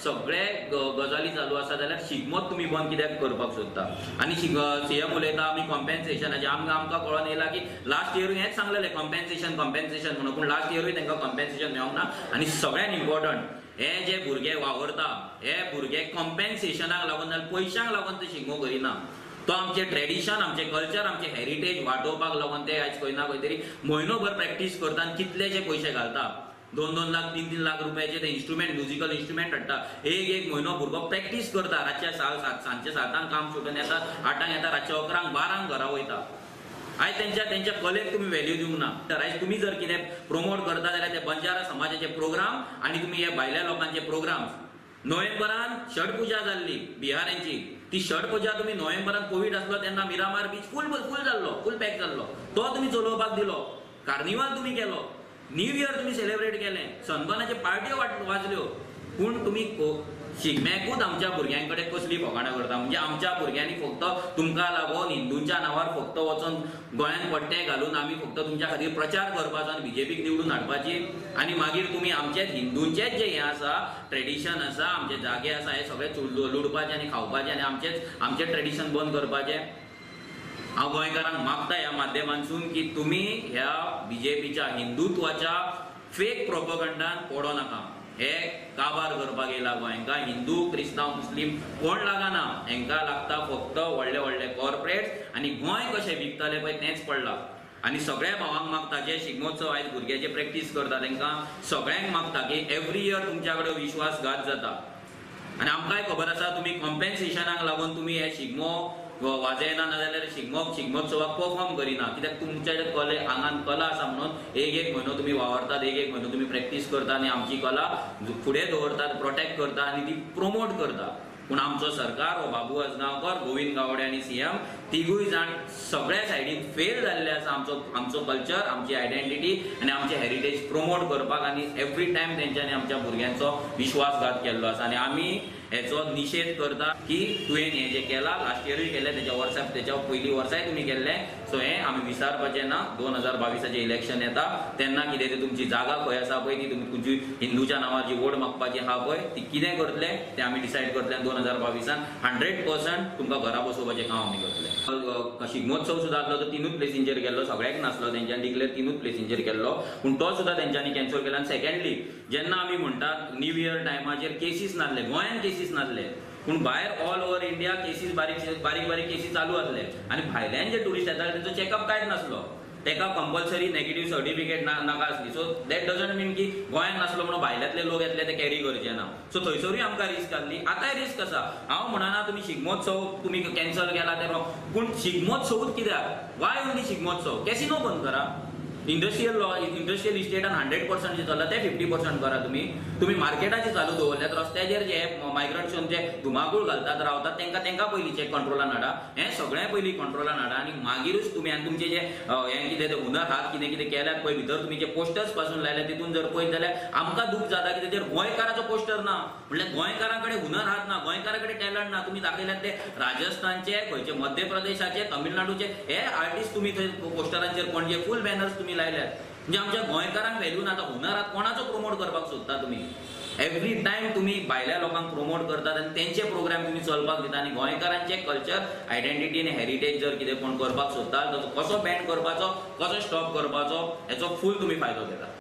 सगळे गजाली चालू आसा जाल्यार शिगमोत तुमी बंद कित्याक करपाक सोदता? आनी सीएम उलयता आमी कॉम्पेन्सेशनाचे, आमकां कळोन येयला की लास्ट इयरूय हेंच सांगलेलें कॉम्पेन्सेशन कॉम्पेन्सेशन म्हणून, पूण लास्ट इयरूय तांकां कॉम्पेन्सेशन मेळोंक ना. आनी सगळ्यान इम्पॉर्टंट हे जे भुरगे वावरता हे भुरगे कॉम्पेन्सेशनाक लागून जाल्यार पयशांक लागून ते शिगमो करिना, तो आमचे ट्रेडिशन, आमचे कल्चर, आमचे हेरिटेज वाटोवपाक लागून ते आयज खंय ना खंय तरी म्हयनोभर प्रॅक्टीस करता आनी कितलेशे पयशे घालता, 2-2 लाख 3-3 लाख रुपयाचे ते इन्स्ट्रुमेंट, म्युजिकल इन्स्ट्रुमेंट हाडटा. एक एक म्हयनो भुरगो प्रॅक्टीस करता, रातच्या सांजच्या 7 काम सुटून येता, 8 येता, रातच्या 11 12 घरा वयता. आयज तेंच्या तेंच्या कलेक तुमी व्हॅल्यू दिवंक ना. तर आयज तुमी जर कितें प्रोमोट करता जाल्यार ते बंजारा समाजाचे प्रोग्राम आनी तुमी हे भायल्या लोकांचे प्रोग्राम. नोव्हेंबरान छठ पुजा जाल्ली बिहारांची, ती छठ पुजा तुमी नोव्हेंबरान कोवीड आसलो तेन्ना मिरामार बीच फूल फूल जाल्लो, फूल पॅक जाल्लो, तो तुमी चलोवपाक दिलो. कार्निवाल तुमी केलो, न्यू इयर तुमी सेलिब्रेट केलें, सनबर्नाचे पार्ट्यो वाजल्यो, पूण तुमी शिगम्याकूच आमच्या भुरग्यां कडेन कसली फकाणां करता? म्हणजे आमच्या भुरग्यांनी फक्त तुमकां लागून हिंदूंच्या नांवार फक्त वचोन गोंयांत पट्टे घालून आमी फक्त तुमच्या खातीर प्रचार करपाचो आनी बीजेपीक निवडून हाडपाची, आनी मागीर तुमी आमचेच हिंदूंचेच जे हें आसा ट्रेडिशन आसा, आमचे जागे आसा, हे सगळे लुडपाचे आनी खावपाचे आनी आमचेच आमचें ट्रेडिशन बंद करपाचें. हांव गोंयकारांक मागता ह्या माध्यमांतसून की तुमी ह्या बीजेपीच्या हिंदुत्वाच्या फेक प्रोपोगंडान पडो नाका. हे काबार करपाक येयला गोंय, हांकां हिंदू क्रिस्तांव मुस्लीम कोण लागना, हांकां लागता फक्त व्हडले व्हडले कॉर्पोरेट्स आनी गोंय कशें विकतले पळय तेंच पडलां. आनी सगळ्या भावांक मागता जे शिगमोत्सव आयज भुरग्याचे प्रॅक्टीस करता तांकां सगळ्यांक मागता की एवरी इयर तुमच्या कडेन विश्वासघात जाता आनी आमकांय खबर आसा तुमी कॉम्पेन्सेशनाक लागून तुमी हे शिगमो वाजयना नाजाल्यार शिगमोत्सवाक परफॉर्म करिना, कित्याक तुमच्या कले आंगान कला आसा म्हणून एक एक म्हयनो तुमी वावरतात, एक एक म्हयनो तुमी प्रॅक्टीस करता आनी आमची कला फुडें दवरतात, प्रोटेक्ट करता आनी ती प्रोमोट करता. पूण आमचो सरकार हो बाबू आजगांवकर, गोविंद गावडे आनी सीएम तिगूय जाण सगळ्या सायडीन फेल जाल्ले आसा आमचो आमचो कल्चर, आमची आयडेंटिटी आनी आमचे हेरिटेज प्रोमोट करपाक, आनी एवरी टायम तेंच्यांनी आमच्या भुरग्यांचो विश्वासघात केल्लो आसा. आनी आमी हेचो निशेध करता की तुवें हें जें केलां लास्ट इयरूय केलें, तेच्या वर्सा तेच्या पयलीं वर्साय तुमी केल्लें, सो हें आमी विसारपाचें ना. 2022 इलेक्शन येता तेन्ना कितें तें तुमची जागा खंय आसा पळय ती तुमी तुमची हिंदूच्या नांवार जी वोट मागपाची आहा पळय ती कितें करतले तें आमी डिसायड करतले. 2022 100% तुमकां घरा बसोवपाचें काम आमी करतले. शिगमोत्सव सुद्दां आसलो तो 3 प्लेसींचेर केल्लो, सगळ्याक नासलो, तेंच्यांनी डिक्लेर 3 प्लेसींचेर केल्लो, पूण तो सुद्दां तेंच्यांनी कॅन्सल केलो. आनी सेकंडली जेन्ना आमी म्हणटात न्यू इयर टायमाचेर केसीस नासले, गोंयांत केसीस नासले, पूण भायर ऑल ओवर इंडिया केसीस बारीक बारीक बारीक केसीस चालू आसले आनी भायल्यान जे टुरिस्ट येताले तेंचो चॅकअप कांयच नासलो, तेका कंपल्सरी नेगेटीव सर्टिफिकेट नाका आसली. सो that doesn't मीन की गोंयांत नासलो म्हणून भायल्यांतले लोक येतले ते कॅरी करचे ना. सो थंयसरूय आमकां रिस्क आसली, आतांय रिस्क आसा. हांव म्हणना तुमी शिगमोत्सव तुमी कॅन्सल केला ते रॉंग, पूण शिगमोत्सवूच कित्याक, वाय ओन्ली शिगमोत्सव? कॅसिनो बंद करा, इंडस्ट्रियल इस्टेटान 100% जे चल्ला ते 50% करा. तुमी तुमी मार्केटाचे चालू दवरल्यात, रस्त्याचेर जे मायग्रंट्स जे धुमाकूळ घालतात रावतात तेंकां तेंकां पयलीं चेक कंट्रोलान हाडा, हें सगळें पयलीं कंट्रोलान हाडा आनी मागीरूच तुमी आनी तुमचे जे हें कितें ते हुनर हात कितें कितें केल्यात पळय भितर तुमी जे पोस्टर्स पासून लायले तितून जर पळयत जाल्यार आमकां दूख जाता की तेजेर गोंयकाराचो पोस्टर ना, म्हणल्यार गोंयकारां कडेन हुनर हात ना, गोंयकारां कडेन टॅलंट ना. तुमी दाखयल्यात ते राजस्थानचे, खंयचे मध्य प्रदेशाचे, तमिळनाडूचे हे आर्टिस्ट तुमी थंय पोस्टरांचेर पणजे फूल बॅनर्स तुमी लायल्यात. म्हणजे आमच्या गोंयकारांक व्हॅल्यू ना. आतां हुनरात कोणाचो प्रोमोट करपाक सोदता तुमी? एवरी टायम तुमी भायल्या लोकांक प्रोमोट करतात आनी तेंचे प्रोग्राम तुमी चलपाक दिता आनी गोंयकारांचे कल्चर, आयडेंटिटी आनी हेरिटेज जर कितें कोण करपाक सोदता तो कसो बॅन करपाचो, कसो स्टॉप करपाचो हेचो फूल तुमी फायदो घेता.